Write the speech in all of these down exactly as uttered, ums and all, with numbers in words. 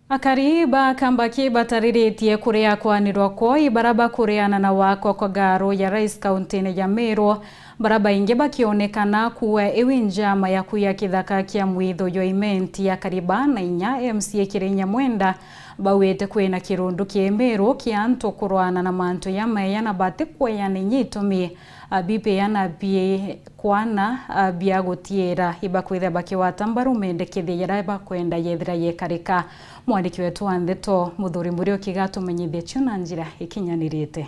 Akari ba Kambaki batariritie kuria kwanirwa kwoo i bara bakureana na wakwa kwa garu ya Rais kauntine ya Meru, bara baingi bakionekana kuua iwi njama ya kuiya kithaka kia mwitho jwa Imenti. Akari ba na inya M C A Kiri Nyamwenda bauite kwina kirundu ki Meru kia antu kurwana na mantu ya maya na batikweana inya itumi a, bibeana bi kwana, a, bia gutiira ibakwithira bakigwata mbaru mendekithia jaria bakwenda yethira yekarika. Mwandiki wetu wa ndeto, Muthuri Muriuki, gatumenyithia cio na njira ikinyanirite.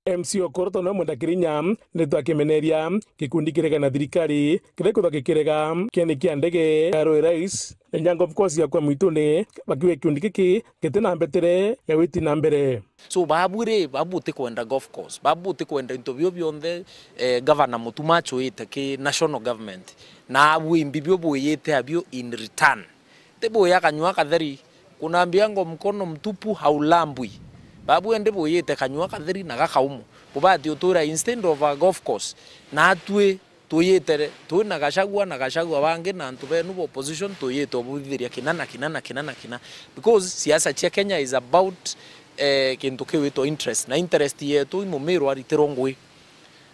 M C Okoroto na Mwenda Kirinya ni twakimeneria gikundi kirega na thirikari kiria kwithwa gikirega kieni kia ndege ya Royal Rais na inya golf course ya kwa mwituni, bakiuga gikundi giki giti na mbetere ya witi na mbere. So, babu ri, babu utikwenda golf course, babu utikwenda into bio bionthe, eh, Governor Mutuma achuite ki national government, na abu imbi bio buyite abio in return. Ti buya kanyua katheri, kuna mbiango mkono mtupu haulambwi. Babu endi buyite kanyua katheri na gakaumu. Bubati utura instead of a golf course, na atwi tuyite re, twina Gachagua na Gachagua bangi na antu benu ba opposition tuyite ubwithiria kina na kina na kina na kina. Because siasa cia Kenya is about, eh, kintu kiwitwa interest. Na interest yetu i Mumiru aritirwo ngui.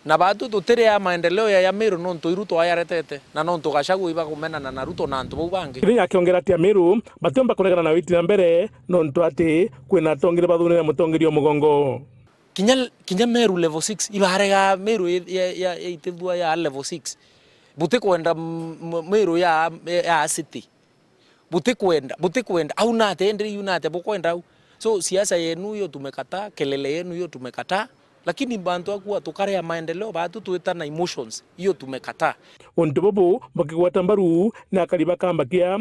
Na batu tutiria maendeleo ya, ya Miru nontu i Ruto ayaretete. Na nontu Gachagua ibakumenana na Ruto na antu bau bangi. Kirinya akiongera ati Amiru batiumba kuregana na witi na mbere nontu ati kwina atongeria bathunira mutongeria o mugongo. Kinya, kinya Meru level six, ibarega Meru ya, ya, ya, ya itithua ya level six. Butikwenda m-, m-, Meru ya, ya city. Butikwenda, butikwenda. Au nate, endi iu nate bukwenda au. So, siasa yenu hiyo tumekataa, kelele yenu hiyo tumekataa. Lakini bantu akua tukarea maendeleo, batu twita na emotions, hiyo tumekataa. Untu bubu bukigwata mbaru na akari ba Kambakia,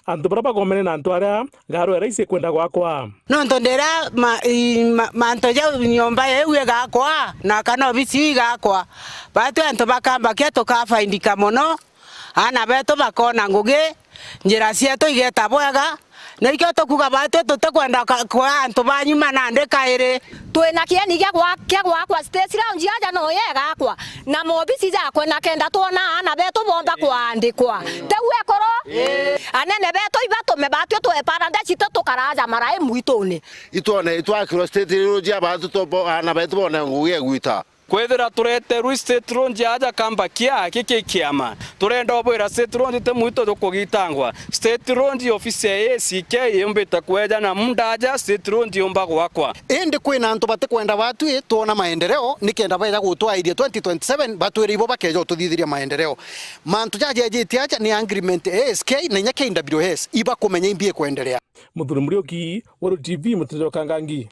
antu baria bagomene na antu aria garu ya rais ikwenda gwakwa. Nontu ndira ma-, i-, ma-, mantu jau nyomba iu igakwa, na kana obisi iu igakwa, batwi antu ba Kambakia tukafaindika mono, aana betu bakona ngugi, njira cietu igeta bwega, na ikio tukuga batwi tutikwenda ka-, kwa antu ba nyuma nandi kairi. Twina kieni gia gwa-, kia gwakwa stage lounge aja no yegakwa. Na mobisi jakwe na kenda twona aana betu bomba kwaandikwa. Teu ekuru? Anene betu ibatume batwi twe paradise tu tukaraja marai mwituni. Itwone, itwakirwe state lounge ya batu to bo-, aana betu bone ngugi egwita. Kwithira tureterwe state lounge aja Kambakia, giki kiama. Turenda ubwira state lounge ti mwitu jukugitangwa. State lounge ofisi ya A C K yumbite kweja na muda aja state lounge yumba gwakwa. Indi kwina antu batikwenda batwi twona maendeleo, nikenda beja gutwairia twenty twenty-seven, batwire ibo bakeja ututhithiria maendeleo. Mantu jajejitie aja ni agreement ya A S K na inya K W S, ibakumenya imbi ikwendelea. Muthuri Muriuki, Weru T V, Muteja wa Kangangi.